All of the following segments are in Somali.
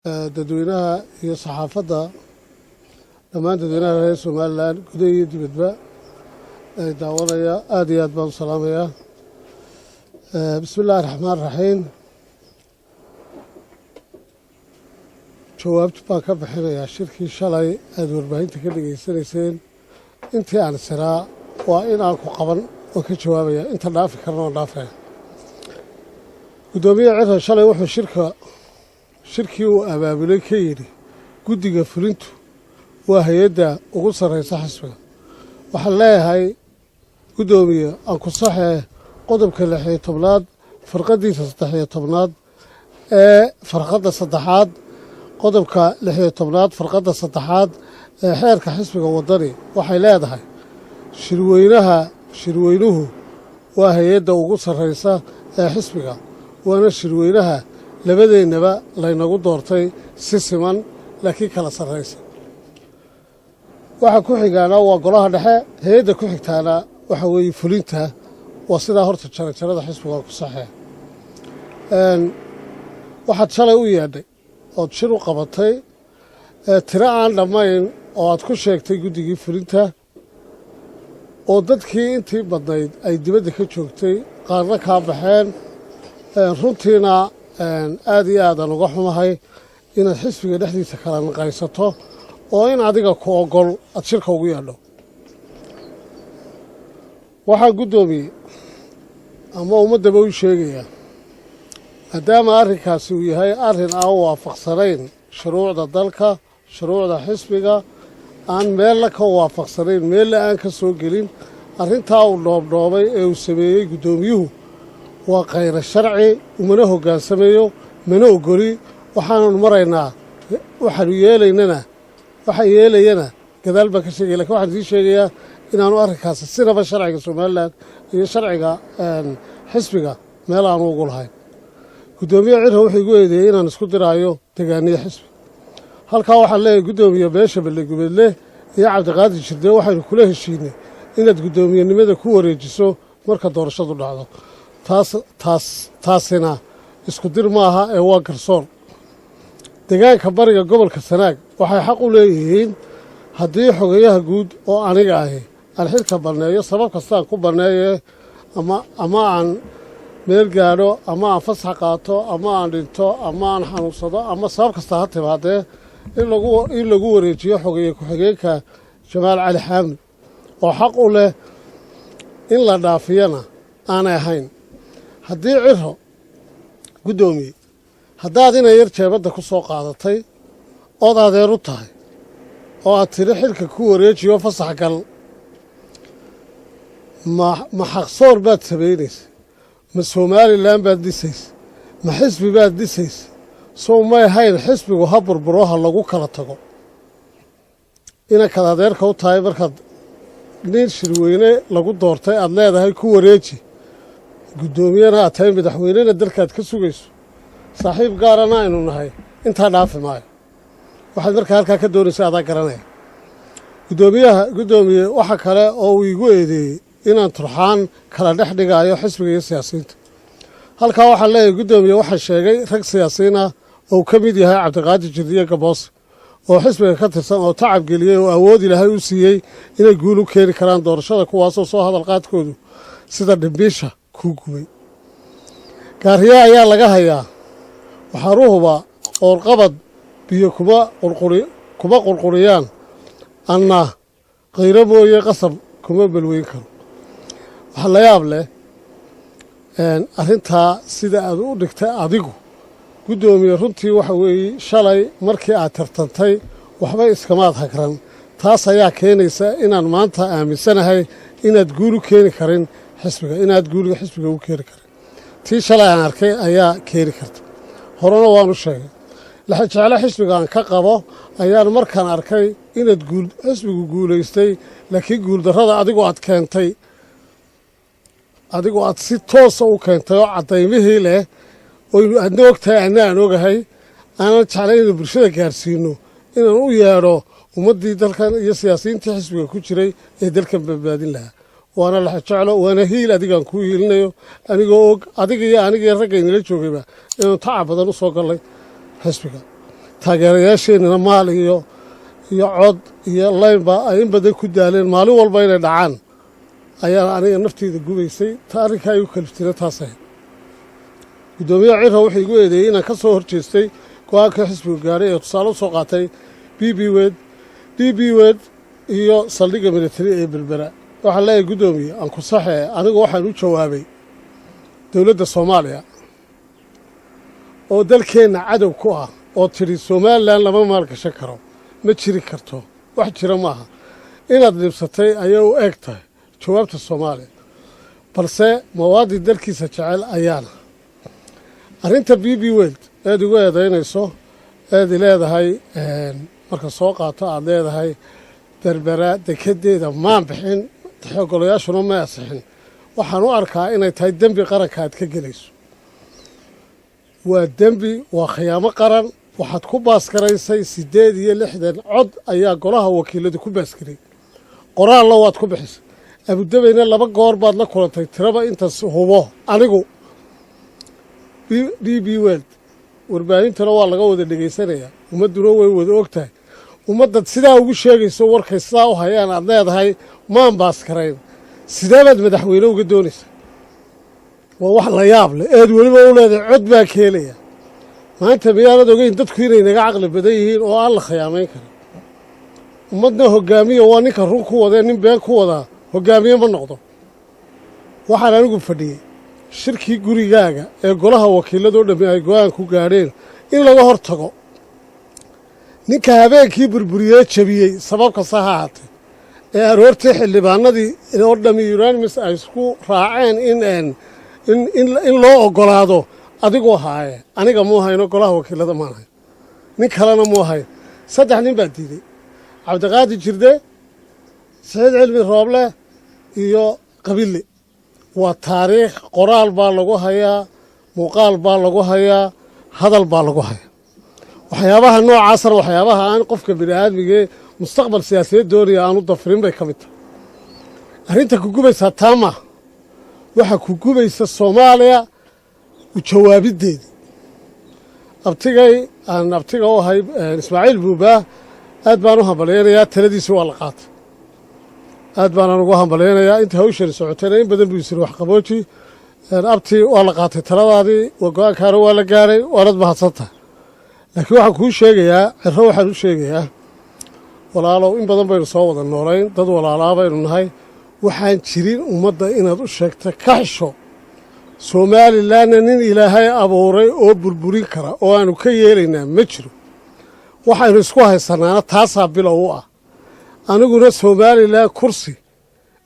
Dadweynaha iyo saxaafadda, dhammaan dadweynaha reer Somaliland, gudaha iyo dibadba ay daawanaya, aad iyo aad baan u salaamayaa. Bismi illahi raxmaan raxiim. Jawaabtu baan ka bixinayaa shirkii shalay aada warbaahinta ka dhegaysanayseen. Intii aan siraa waa in aan ku qaban waan ka jawaabaya, inta dhaafi karna waan dhaafaya. Guddoomiye Ciro shalay wuxuu shirkii uu abaabulay ka yidhi guddiga fulintu waa hay-adda ugu sarraysa xisbiga. Waxaan leeyahay, guddoomiye, aan ku saxee qodobka 16aad farqadiisa 13aad ee farqadda saddexaad, qodobka 16aad farqadda saddexaad ee xeerka xisbiga Waddani waxay leedahay: shirweynaha, shirweynuhu waa hay-adda ugu sarraysa ee xisbiga, waana shirweynaha labadeennaba laynagu doortay si siman laakiin kala sarraysa. Waxa ku xigaana waa golaha dhexe, hay-adda ku xigtaana waxa weeye fulinta. Waa sidaa horta jarajarada xisbiga ku saxee. Waxaad shalay u yeedhay ood shir u qabatay tiro aan dhammayn oo aad ku sheegtay guddigii fulinta, oo dadkii intii badnayd ay dibadda ka joogtay, qaarna kaa baxeen. Runtiina aad iyo aadaan uga xumahay inaad xisbiga dhexdiisa kala naqaysato oo in adiga ku ogol aad shirka ugu yeedho. Waxaa, guddoomiyey, ama ummaddaba u sheegayaa, maadaama arrinkaasi uu yahay arrin aan waafaqsanayn shuruucda dalka, shuruucda xisbiga, aan meella ka waafaqsanayn, meella aan ka soo gelin, arrintaa uu dhoobdhoobay ee uu sameeyey guddoomiyuhu waa khayra sharci, umana hoggaansamayo, mana ogoli. Waxaananu maraynaa, waxaanu yeelaynana, waxa yeelayana gadaal baan ka sheegaya. Lakin waxaan idiin sheegayaa inaanu arrinkaasi sinaba sharciga Somaliland iyo sharciga xisbiga meel aanu ugu lahayn. Guddoomiye Ciro wuxuu igu eedeeyey inaan isku diraayo degaaniyo xisbi. Halkaa waxaan leeyahay, guddoomiye, beesha Ballegubeedle iyo Cabdiqaadir Jirde waxaynu kula heshiinay inaad guddoomiyenimada ku wareejiso marka doorashadu dhacdo. Taas taas taasina isku dir maaha ee waa garsoor. Degaanka bariga gobolka Sanaag waxay xaq u leeyihiin haddii xogayaha guud oo aniga ahi aan xilka banneeyo, sabab kastaan ku banneeye, ama aan meel gaadho, ama aan fasax qaato, ama aan dhinto, ama aan xanuunsado, ama sabab kasta ha timaadee, in lagu wareejiyo xogeeye ku-xigeenka Jamaal Cali Xaamid oo xaq u leh, in la dhaafiyana aanay ahayn. Haddii Ciro, guddoomiye, haddaad inay yar jeebadda ku soo qaadatay ood adeer u tahay oo aad tiri xilka ku wareejiyo fasax gal, ma xaqsoor baad samaynaysa? Ma Somaliland baad dhisaysa? Ma xisbi baad dhisaysa? Sow may hayn xisbigu ha burburo, ha lagu kala tago? Inankaad adeerka u tahay markaad nin shirweyne lagu doortay aad leedahay ku wareeji, guddoomiyena aad tahay, madaxweynena dalkaad ka sugayso, saaxiib gaarana aynu nahay, intaa dhaafi maayo. Waxaad markaa halkaa ka doonaysa adaa garanaya, guddoomiyaha. Guddoomiye, waxa kale oo uu iigu eedeeyey inaan turxaan kala dhex dhigaayo xisbiga iyo siyaasiyiinta. Halkaa waxaan leeyahay, guddoomiye, waxaa sheegay rag siyaasiyiin ah oo ka mid yahay Cabdiqaadir Jirdiye Gaboose oo xisbiga ka tirsan oo tacab geliyey oo awood Ilaahay u siiyey inay guul u keeni karaan doorashada, kuwaasoo soo hadal qaadkoodu sida dhimbiisha kuu gubay. Gaariye ayaa laga hayaa waxaaruhuba qoorqabad biyo kuma qurquriyaan, anna khayro mooye qasab kuma balweyn karo. Waxaa la yaab leh arrintaa sida aad u dhigtay adigu, guddoomiye. Runtii waxa weeye, shalay markii aad tartantay waxba iskamaad hagran. Taas ayaa keenaysa inaan maanta aaminsanahay inaad guul u keeni karin xisbiga, inaad guul xisbiga u keeni karin. Tii shalay aan arkay ayaa keeni karta. Horena waan u sheegay jeclo xisbiga aan ka qabo ayaan markaan arkay inaad guul xisbigu guulaystay, laakiin guuldarrada adigu aad keentay, adigu aad si toosa u keentay oo caddaymihii leh oynu aadna og tahay, adna aan ogahay, aanan jeclay inaan bulshada gaarsiino, inaan u yeedho ummaddii dalkan iyo siyaasiyiintii xisbiga ku jiray ee dalkan badbaadin lahaa. Waana la jeclo, waana hiil adigaan kuu hiilinayo, anigoo og adiga iyo aniga iyo ragga inala joogayba inaanu tacab badan u soo gallay xisbiga. Taageerayaasheennana maal iyo cod iyo laynba ay in badan ku daaleen, maalin walba inay dhacaan ayaa aniga nafteyda gubaysay. Ta arrinkaa igu kaliftina taas ahayd. Guddoomiyaha Cira wuxuu igu eedeeyey inaan ka soo hor jeestay go-aanka xisbigu gaadhay ee tusaale u soo qaatay DP World, DP World iyo saldhigga military ee Berbera. Waxaan leeyahay, guddoomiye, aan ku saxee, anigu waxaan u jawaabay dowladda Soomaaliya oo dalkeenna cadow ku ah oo tidhi Somaliland lama maalgashan karo, ma jiri karto, wax jira maaha. Inaad dhibsatay ayay u eg tahay jawaabta Soomaaliya, balse muwaadin dalkiisa jecel ayaana. Arrinta DP World eed igu eedaynayso, eed i leedahay marka soo qaato aada leedahay Berbera dekedeeda maan bixin, golayaashuna ma asixin, waxaan u arkaa inay tahay dembi qaranka aad ka gelayso. Waa dembi, waa khiyaamo qaran. Waxaad ku baaskaraysay 68 cod ayaa golaha wakiiladu ku baaskaray, qoraalna waad ku bixisay. Abu Dhabayna laba goor baad la kulantay, tiraba intaas hubo anigu. DP World warbaahintana waa laga wada dhegaysanayaa, ummadduna way wada og tahay. Ummaddaad sidaa ugu sheegayso warkay sidaa u hayaan aad leedahay maan baaskarayn, sidee baad madaxweyne uga doonaysaa? Waa wax la yaab leh. Eed weliba u leedahay cod baa keenaya. Maanta miyaanad ogeyn dadku inay naga caqli badan yihiin oo aan la khiyaamayn karin? Ummadna hoggaamiya waa ninka run ku wadee, nin been ku wadaa hoggaamiye ma noqdo. Waxaan anigu fadhiyey shirkii gurigaaga ee golaha wakiiladoo dhammi ay go-aan ku gaadheen in laga hor tago ninka habeenkii burburiyee jabiyey, sabab kasta ha ahaatee, ee aroortii xildhibaanadii oo dhammi unanimous ay isku raaceen in loo oggolaado. Adigoo haaye, aniga muu hayno, golaha wakiilada maan hayn, nin kalena muu hayn. Saddex nin baa diiday: Cabdiqaadi Jirde, Saciid Cilmi Rooble iyo Qabille. Waa taariikh, qoraal baa lagu hayaa, muuqaal baa lagu hayaa, hadal baa lagu hayaa. Waxyaabaha noocaasna, waxyaabaha aan qofka bini aadmigee mustaqbal siyaasadeed doonaya aanu dafirin bay ka mid tahay. Arrinta ku gubaysaa taa maaha. Waxaa ku gubaysa Soomaaliya u jawaabiddeedii. Abtigay aan abtiga u ahay, Ismaaciil Buubaa, aad baan u hambalyaynayaa. Taladiisi waa la qaatay, aad baanaan ugu hambalyaynayaa. Inta hawshani socotayna in badan buu isiri waxqabooji. Abti, waa la qaatay taladaadii, waa go-aankaana waa la gaaray, waanad mahadsantahay. Laakiin waxaan kuu sheegayaa, Ciro waxaan u sheegayaa, walaalow, in badan baynu soo wada noolayn, dad walaalaa baynu nahay. Waxaan jirin ummadda inaad u sheegta ka xisho. Somalilandna nin Ilaahay abuuray oo burburin kara oo aanu ka yeelaynaa ma jiro. Waxaynu isku haysanaana taasaa bilow u ah. Aniguna Somaliland kursi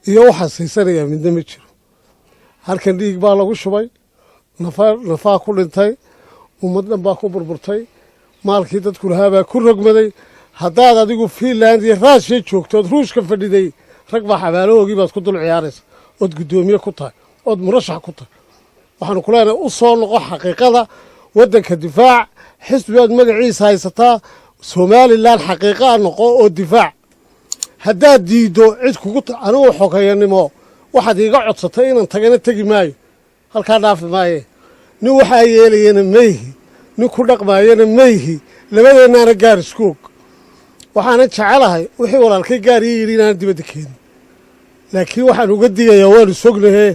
iyo waxaan saysanayaa midna ma jiro. Halkan dhiig baa lagu shubay, nafaa ku dhintay, ummad dhan baa ku burburtay, maalkii dadku lahaa baa ku rogmaday. Haddaad adigu Finland iyo Raashiya joogto ood Ruushka fadhiday, rag baa xabaalahoogii baad ku dul ciyaaraysa ood guddoomiye ku tahay ood murashax ku tahay. Waxaanu ku leenahay, u soo noqo xaqiiqada waddanka, difaac xisbigaad magaciisa haysataa. Somaliland xaqiiqaa noqo oo difaac. Haddaad diiddo cid kugu anigu xogeeyanimo waxaad iiga codsatay inaan tagana tegi maayo, halkaa dhaafi maaye. Nin waxaa yeelayana mayhi, nin ku dhaqmaayana mayhi. Labadeennaana gaar isku og. Waxaanan jecelahay wixii walaalkay gaar ii yidhi inaanan dibadda keenin, laakiin waxaan uga digayaa, waanu sognahee,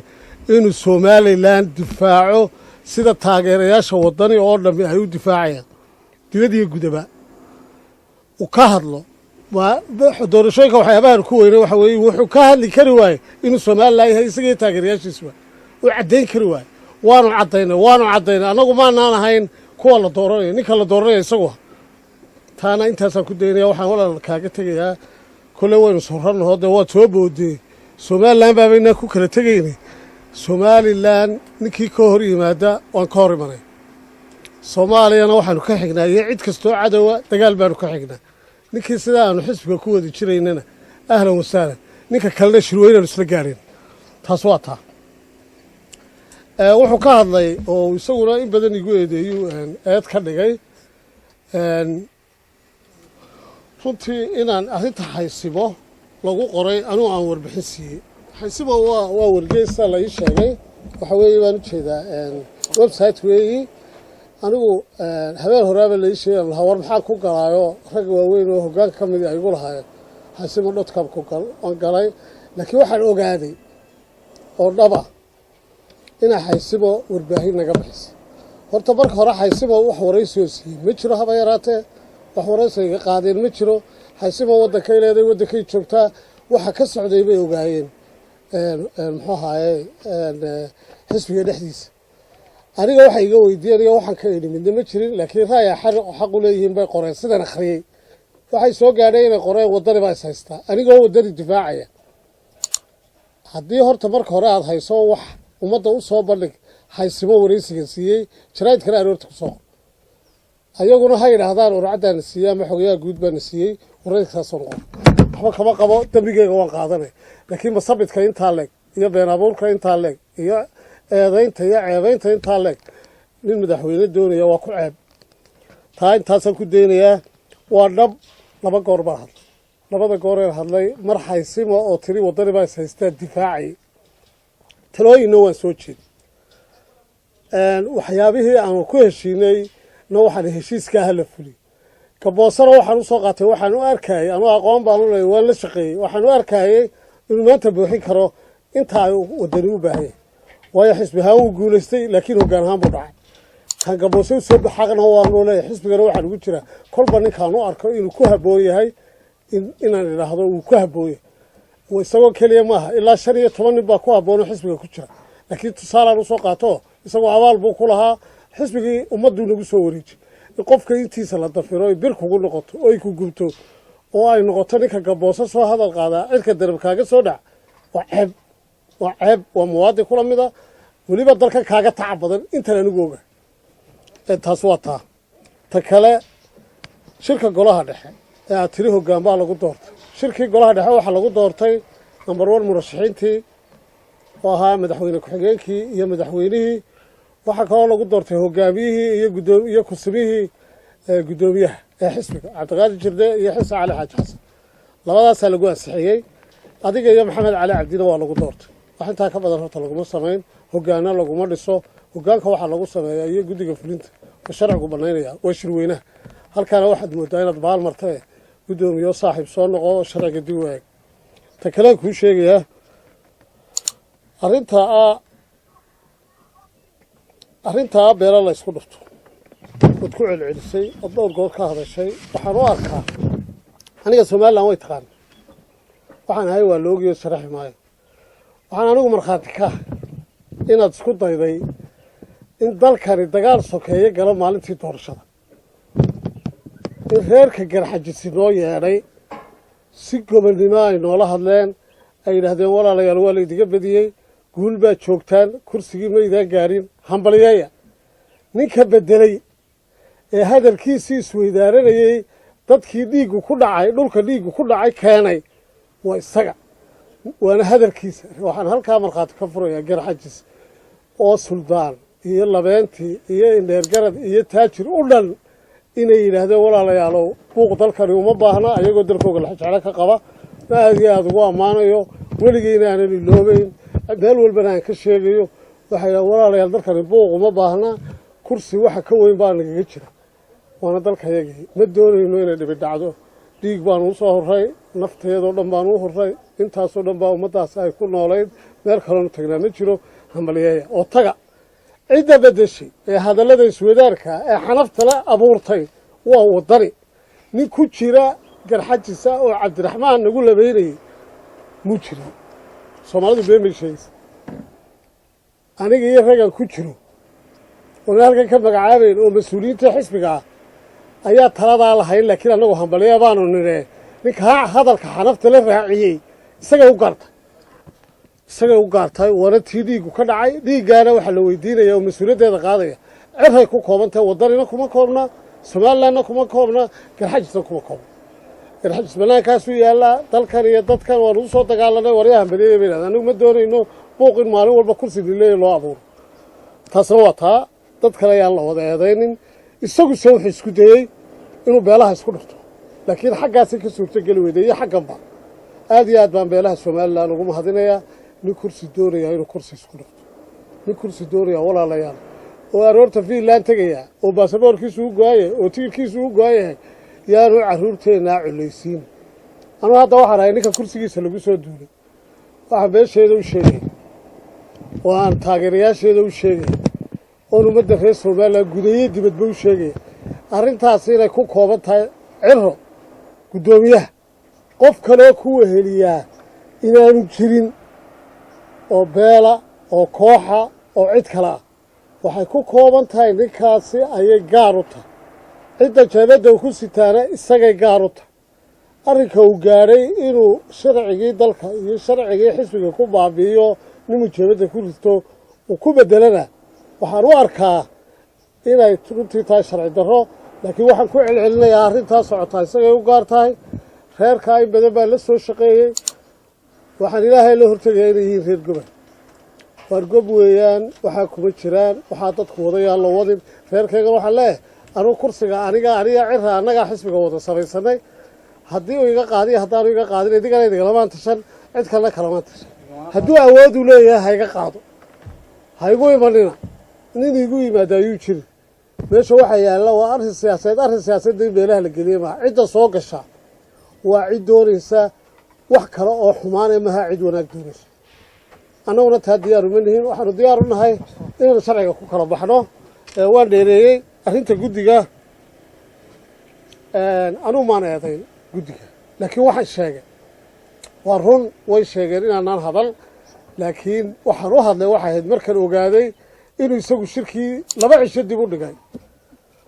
inuu Somaliland difaaco sida taageerayaasha Waddani oo dhammi ay u difaacayaan dibad iyo gudaba. Uu ka hadlo doorashooyinka. Waxyaabahan ku weynay waxa weeye wuxuu ka hadli kari waaye inuu Somaliland yahay isagaiyo taageerayaashiis waay uu caddayn kari waaye. Waanu caddaynay, waanu caddaynay. Annagu maanaan ahayn kuwa la dooranaya, ninka la dooranaya isagu. Taana intaasaan ku daynaya. Waxaan walaal kaaga tegayaa, kolley waynu sorrannaho, dee waad soo boodee, Somaliland baabaynaan ku kala tegaynay. Somaliland ninkii ka hor yimaada waan ka hor imanay. Soomaaliyana waxaanu ka xignaa iyo cid kastoo cadowa dagaal baanu ka xignaa. Ninkii sidaa aanu xisbiga ku wada jiraynana, ahlan wasahlan. Ninka kalena shirweynaanu isla gaadhayn. Taas waa taa. Wuxuu ka hadlay oo isaguna in badan igu eedeeyu eed ka dhigay runtii inaan arrinta Xaysimo lagu qoray anugu aan warbixin siiyey. Xaysimo waa wargeysa la ii sheegay, waxa weeye baan ujeedaa website weeyi. Anigu habeen horaaba lai sheegan lahaa, war maxaa ku galaayo? Rag waaweyn oo hoggaanka ka midi ay igu lahaayeen Xaysimo.com ku gal. Waan galay, laakiin waxaan ogaaday oo dhaba inaa Xaysimo warbaahin naga bixisay. Horta marka hore Xaysimo wax waraysioo siiyey ma jiro, haba yaraatee. Wax waraysi iga qaadeen ma jiro. Xaysimo waddankay leeday, waddankay joogtaa. Waxa ka socday bay ogaayeen, muxuu ahaaye, xisbiga dhexdiisa. Aniga waxay iga weydiiyeen iyo waxaan ka idhi midna ma jirin, laakiin ra'ya xaq u leeyihiin bay qoreen. Sidan akhriyey, waxay soo gaadhay inay qoreen Waddani baa is haystaa, anigoo Waddani difaacaya. Haddii horta marka hore aada hayso wax ummadda u soo bandhig. Xaysimo waraysiga siiyey jaraa'idkana aroorta kusoo qor. Ayaguna ha yidhaahdaan urcaddaana siiyey ama xogayaha guud baana siiyey waraysigaasoo noqon. Waxba kama qabo, dembigeyga waan qaadanay, laakiin masabidka intaa leeg iyo been abuurka intaa leeg iyo eedaynta iyo ceebaynta intaa leeg, nin madaxweyne doonaya waa ku ceeb. Taa intaasaan ku daynayaa. Waa dhab, laba goor baa hadlay. Labada gooreen hadlay, mar Xaysimo oo tiri Waddani baa is haystaa difaacayay, talooyinna waan soo jeeday. Waxyaabihii aanu ku heshiinay na waxaan heshiiska aha la fuliyey. Gaboosana waxaan usoo qaatay, waxaan u arkayay, anuu aqoon baan u leeyay, waan la shaqeeyey, waxaan u arkayay inuu maanta buuxin karo inta ay Waddani u baahan yahay, waayo xisbi ahaan wuu guulaystay, laakiin hoggaan ahaan buu dhacay. Kan Gaboose usoo xaqna waanu leeyahay. Xisbigana waxaan ugu jiraa kolba ninkaan u arko inuu ku habboon yahay inaan idhaahdo wuu ku habboon yahay. Isagoo keliya maaha, ilaa 15 nin baa ku habboonoo xisbiga ku jira, laakiin tusaalaan usoo qaato. Isagoo abaal buu ku lahaa xisbigii, ummadduu nagu soo wareejiyey. In qofka intiisa la dafiro, ay bir kugu noqoto oo ay ku gubto, oo ay noqoto ninka Gaboose soo hadal qaadaa cirka darab kaaga soo dhac, waa ceeb, waa ceeb. Waa muwaadin kula mida, weliba dalka kaaga tacab badan intan anigu oga. Taas waa taa. Ta kale, shirka golaha dhexe ee aad tiri hoggaan baa lagu doortay, shirkii golaha dhexe waxaa lagu doortay number one murashaxiintii oo ahaa madaxweyne ku-xigeenkii iyo madaxweynihii. Waxaa kaloo lagu doortay hogaamiyihii iyo gudoom iyo kusimihii guddoomiyaha ee xisbiga, Cabdiqaadir Jirde iyo Xirsi Cali Xaaji Xasan. Labadaasaa lagu ansixiyey. Adiga iyo Maxamed Cali Cabdina waa lagu doortay. Wax intaa ka badan horta laguma samayn, hogaana laguma dhiso. Hogaanka waxaa lagu sameeyaa iyo guddiga fulinta oo sharcigu banaynaya waa shirweynaha. Halkaana waxaad moodaa inaad baal martae, guddoomiyo saaxiib, soo noqo oo sharciga dib u eeg. Ta kalean kuu sheegayaa, arrintaa beelo la ysku dhufto ood ku celcelisay, ood dhowr goor ka hadashay, waxaan u arkaa aniga Somaliland way taqaana. Waxaan ahay waa loogiyo, sharaxi maayo. Waxaan anigu markhaati ka ah inaad isku dayday in dalkani dagaal sokeeye galo maalintii doorashada, in reerka Garxajisi noo yeedhay, si gobolnimo ay noola hadleen, ay yidhaahdeen: "Walaalayaal, waa laydiga badiyey, guul baad joogtaan, kursigii maydaan gaarin, hambalyeeya." Ninka beddelay ee hadalkiisii isweydaaranayey, dadkii dhiiggu ku dhacay, dhulka dhiiggu ku dhacay keenay, waa isaga, waana hadalkiisa. Waxaan halkaa markhaati ka furayaa Garxajis oo suldaan iyo labeentii iyo indheergarad iyo taajir u dhan inay yidhaahdeen: "Walaalayaalow, buuq dalkani uma baahna," ayagoo dalkooga lexjeclo ka qaba. Ma aad iyo aada ugu ammaanayo, weligeyna aanan iloobeyn, meel walbana aan ka sheegayo. Waxay yidhahdeen: "Walaalayaal, dalkani buuq uma baahna, kursi waxa ka weyn baa nagaga jira, waana dalkayagii. Ma doonayno inay dhibi dhacdo. Dhiig baanu usoo horray, nafteedoo dhan baanu u horray, intaasoo dhan baa ummaddaas ay ku noolayd, meel kaloonu tagnaa ma jiro, hambalyeeya oo taga." Cidda beddeshay ee hadallada iswadaarka ee xanaftala abuurtay waa Waddani. Nin ku jira Garxajisa oo Cabdiraxmaan nagu labaynayay muu jirin. Soomaalidu been bay sheegaysa. Aniga iyo raggan ku jiro oona halkan ka magacaabayn oo mas-uuliyiinta xisbiga ah ayaa taladaa lahayn, laakiin annagu hambalya baanu nidhe. Ninka hadalka xanafta la raaciyey isagay u gaartay, isagay u gaartay. Waana tii dhiiggu ka dhacay. Dhiiggaana waxaa la weydiinaya oo mas-uuliyaddeeda qaadaya ciray ku kooban tahay. Waddanina kuma koobna, Somalilandna kuma koobna, Garxajisna kuma koobna. Garxajis banaankaasuu yaallaa. Dalkan iyo dadkan waanu u soo dagaalanay. Waryaa, hambalyeeya bay yidhahdeen. Anigu ma doonayno buuq in maalin walba kursi lileeya loo abuuro. Taasna waa taa. Dad kale ayaan la wada eedaynin. Isaguse wuxuu isku dayey inuu beelaha isku dhufto, laakiin xaggaasi ka suurto geli weyday iyo xagganba. Aad iyo aad baan beelaha Somaliland ugu mahadinayaa. Nin kursi doonaya inuu kursi isku dhufto, nin kursi doonaya, walaalayaal, oo aroorta Finland tegaya oo baasaboorkiisu u go-an yahay oo tigirkiisu u go-an yahay, yaanu carruurteennaa culaysiin. Anuu hadda waxaan ahay ninka kursigiisa lagu soo duulay. Waxaan beesheeda u sheegay oo aan taageerayaasheeda u sheegay oon ummadda reer Somaliland gudaye dibadba u sheegaya arrintaasi inay ku kooban tahay Ciro guddoomiyaha, qof kaloo ku weheliyaa inaanu jirin oo beela oo kooxa oo cid kale ah. Waxay ku kooban tahay ninkaasi ayay gaar u tahay. Cidda jeebadda ku sitaana isagay gaar u tahay. Arrinka uu gaadhay inuu sharcigii dalka iyo sharcigii xisbiga ku baabi'iyo, ninuu jeebadda ku rito uu ku beddelana, waxaan u arkaa inay runtii tahay sharci darro. Laakiin waxaan ku celcelinayaa arrintaa socotaa isagay u gaar tahay. Reerkaa in badan baa la soo shaqeeyey. Waxaan Ilaahay la hortegayaa inay yihiin reer goba. Waar gob weeyaan, waxaa kuma jiraan, waxaa dadku wadayaan la wadin. Reerkaygan waxaan leeyahay, anugu kursiga aniga Cira annagaa xisbiga wada samaysanay. Haddii uu iga qaadiyo, haddaanu iga qaadin, idigana idigalamaan tashan, cid kalena kalamaan tashan. Hadduu awood u leeyahay ha iga qaado, ha igu imanina. Nin igu yimaada ayuu jiri. Meesha waxaa yaalla waa arrin siyaasadeed. Arrin siyaasadda in meelaha la geliya maha. Cidda soo gasha waa cid doonaysa wax kale oo xumaanee, maha cid wanaag doonaysa. Annaguna taa diyaar uma nihin. Waxaanu diyaar u nahay inaanu sharciga ku kala baxno. Waan dheereeyey. Arrinta guddiga, anugu maan eedayn guddiga, laakiin waxaan sheegay waa run. Way sheegeen inaanaan hadal, laakiin waxaan u hadlay waxay ahayd markaan ogaaday inuu isagu shirkii 2 cisho dib u dhigay,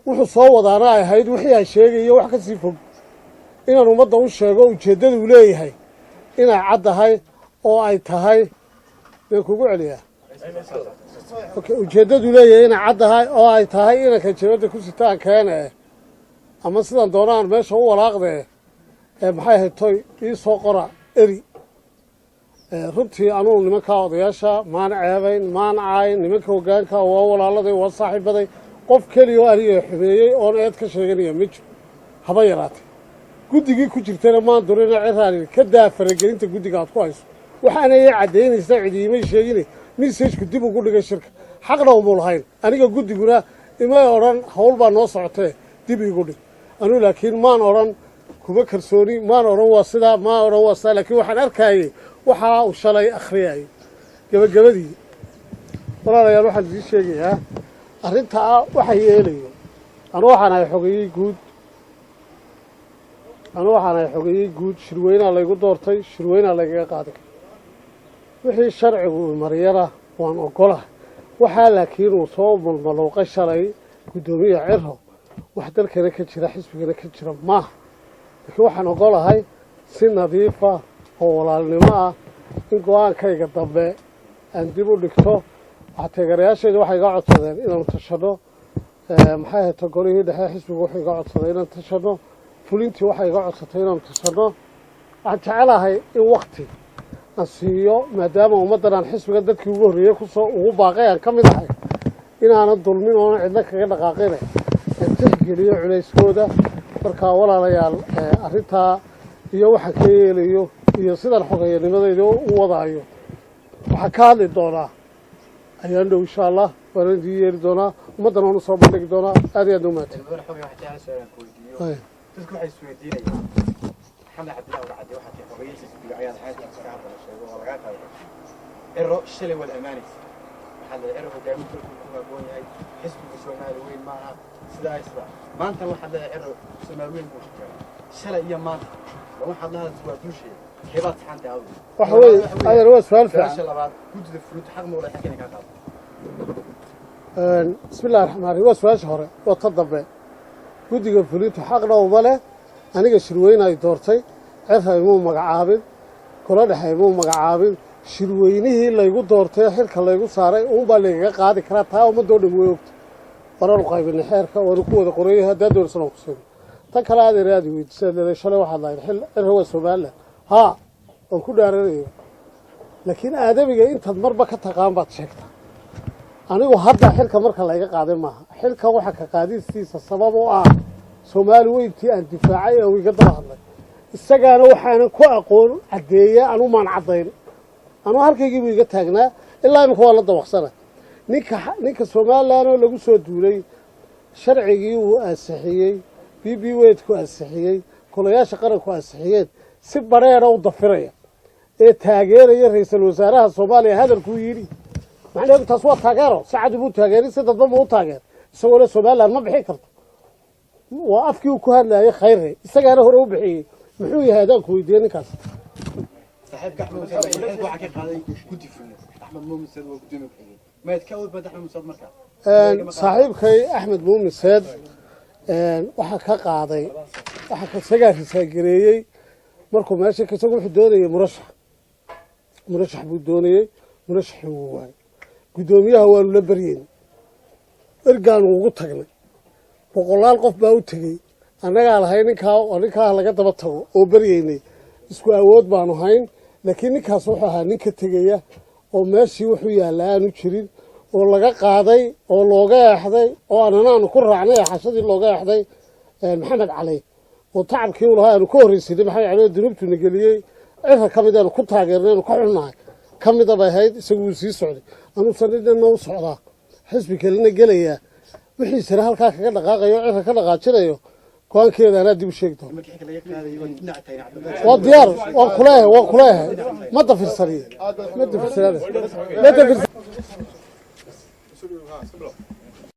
wuxuu soo wadaana ay ahayd wixii aan sheegayo wax ka sii fog, inaan ummadda u sheego ujeeddada uu leeyahay inay caddahay oo ay tahay been kugu celiyaa. Ujeeddadu leeyahay inay caddahay oo ay tahay inanka jabadda ku sitaan keene ama sidaan doonaan meesha u walaaqdee ee maxay ahayd toy ii soo qora eri. Runtii anugu nimankaa odayaasha maan ceebayn, maan caayn. Nimanka hoggaanka waa walaaladay, waa saaxiibaday. Qof keliya oo aniga xumeeyey oon eed ka sheeganaya ma jiro, haba yaraatay. Guddigii ku jirtana maan durina. Ciraan ka daa faragelinta guddiga aad ku hayso. Waxaana ii caddaynaysaa cid iimay sheegine message-ku dib ugu dhigay shirka xaqna umu lahayn. Aniga guddiguna imay odhan hawl baa noo socotee dib iigu dhig. Anugu laakiin maan odhan kuma kalsooni, maan odhan waa sidaa, maan odhan waa sidaa, laakiin waxaan arkayey waxaa uu shalay akhriyayay. Gebagabadii, walaalayaal, waxaan idiin sheegayaa arrintaa waxa yeelayo. Anu waxaan ahay xogeyey guud. Shirweynaa laygu doortay, shirweynaa laygaga qaadi kara. Wixii sharcigu uu mariyana waan ogolah. Waxaa laakiin uu soo malmalowqay shalay guddoomiya Ciro wax dalkana ka jira, xisbigana ka jira maaha. Laakiin waxaan ogolahay si nadiifa oo walaalnimo ah in go-aankayga dambe aan dib u dhigto. Waxaa taageerayaashayda waxay iga codsadeen inaanu tashanno. Maxay ahayto, golihii dhexe xisbigu wuxuu iga codsaday inaan tashanno, fulintii waxay iga codsatay inaanu tashanno. Waxaan jecelahay in wakti aan siiyo, maadaama ummaddan aan xisbiga dadkii ugu horreeyey kusoo ugu baaqay aan ka mid ahay, inaanan dulmin oonan cidlo kaga dhaqaaqine aan tixgeliyo culayskooda. Markaa walaalayaal, arrintaa iyo waxaan ka yeelayo iyo sidaan xogayanimadayda u wadaayo waxaan ka hadli doonaa ayaan dhow, insha Allah. Waana idiin yeeri doonaa, ummaddana waan usoo bandhigi doonaa. Aad iyo aad u mahadsan. Mudane xogay, waxaan jeclaan su-aalaan ku weydiiyo. Dadku waxay isweydiinayaan, Maxamed Cabdillahi Warcadde, waxaa tahay xogeeye xisbiga ayaad ahayd iska hadda la sheego oo lagaa qaaday. Ciro shalay waad ammaanaysa, waxaad leedahay Ciro hogaamin dalku ku habboon yahay, xisbiga Soomaali weyn maaha sidaa ay sidaa. Maanta waxaad leedahay Ciro Soomaali weyn buu shaqeeya. Shalay iyo maanta ma waxaad la hadlaysa waa dulsheeda, keebaad saxantay adigu? Waxa weeye, adeer, waa su-aal fiican. Su-aasha labaad, guddida fulintu xaq ma u leedahay inay kaa qaado? Bismi illahi raxmaan raxiim. Waa su-aasha hore, waa ta dambe. Guddiga fulintu xaqna uma leh. Aniga shirweyne ay doortay. Cira imuu magacaabin, golo dhexe imuu magacaabin. Shirweynihii laygu doortay xilka laygu saaray uunbaa laygaga qaadi karaa. Taa ummadoo dhan way ogta. Waanaanu qaybinay xeerka, waanu ku wada qoranyay. Haddaa doonaysan aan ku siino. Tan kale, adeer, aad i weydiisaad leedahay shalay waxaad lahayd xil Cira waa Somaliland. Haa, waan ku dhaaranaya, laakiin aadamiga intaad marba ka taqaan baad sheegtaa. Anigu hadda xilka marka layga qaaday maaha. Xilka waxa ka qaadistiisa sabab u ah Soomaali weyntii aan difaacay ee uu iga daba hadlay. Isagaana waxaanan ku aqoon caddeeya. Anu maan caddayn, anuu halkaygiibuu iga taagnaa. Ilaa imika waa la dabaqsana. Ninka Somalilan oo lagu soo duulay, sharcigii uu ansixiyey, b weydku ansixiyey, golayaasha qaranku ansixiyeen, si bareera u dafiraya ee taageeraya ra-iisul wasaaraha Soomaaliya hadalkuu yidhi, macnaheedu taas waa taageero. Si cadi buu taageeray, si dadba ma u taageer, isagoo le Somalilan ma bixin karto. Waa afkii uu ku hadlayay Khayre, isagaana hore u bixiyey. Muxuu yahay adaanku weydiiyey ninkaas? Saaxiibka Axmed Muuse xilka waxaa ka qaaday guddi fulineed. Axmed Muumin Saad waa gudoomiye ku-xigeen. Mayd ka awood badan Axmed Muuse markaa? Saaxiibkay Axmed Muumin Seed waxaa ka qaaday, waxaa isagaa risaagareeyey markuu meesha. Isagu wuxuu doonayey murashax, murashax buu doonayey, murashaxii wuu waayey. Guddoomiyaha waanu la baryeyn, ergaanu ugu tagnay, boqolaal qof baa u tegey. Annagaa lahay ninkaa oo ninkaa laga daba tago oo baryeynay. Isku awood baanu hayn, laakiin ninkaas wuxuu ahaa nin ka tegaya oo meeshii wuxuu yaallaa aanu jirin oo laga qaaday oo looga eexday, oo ananaanu ku raacnay eexashadii looga eexday Maxamed Cali, oo tacabkii u lahaa aanu ka horraysinay Maxamed Cali oo dunuubtuna geliyey. Cira ka mid aanu ku taageernay, aanu ka xunnahay ka mida bay ahayd. Isagu wuu sii socday, anuusan dhinna u socdaa, xisbi kalena gelayaa, wixiisana halkaa kaga dhaqaaqayo, Cira ka dhaqaajinayo. Go-aankeeda anaa dib u sheegi doona. Markii xilka laga qaadayo waa dhinac tahay Cabdilaahi. Waa diyaar, waan kuleeyahay, waan kuleeyahay. Ma dafirsaniye, ma dafirsanaade, ma dafirsan.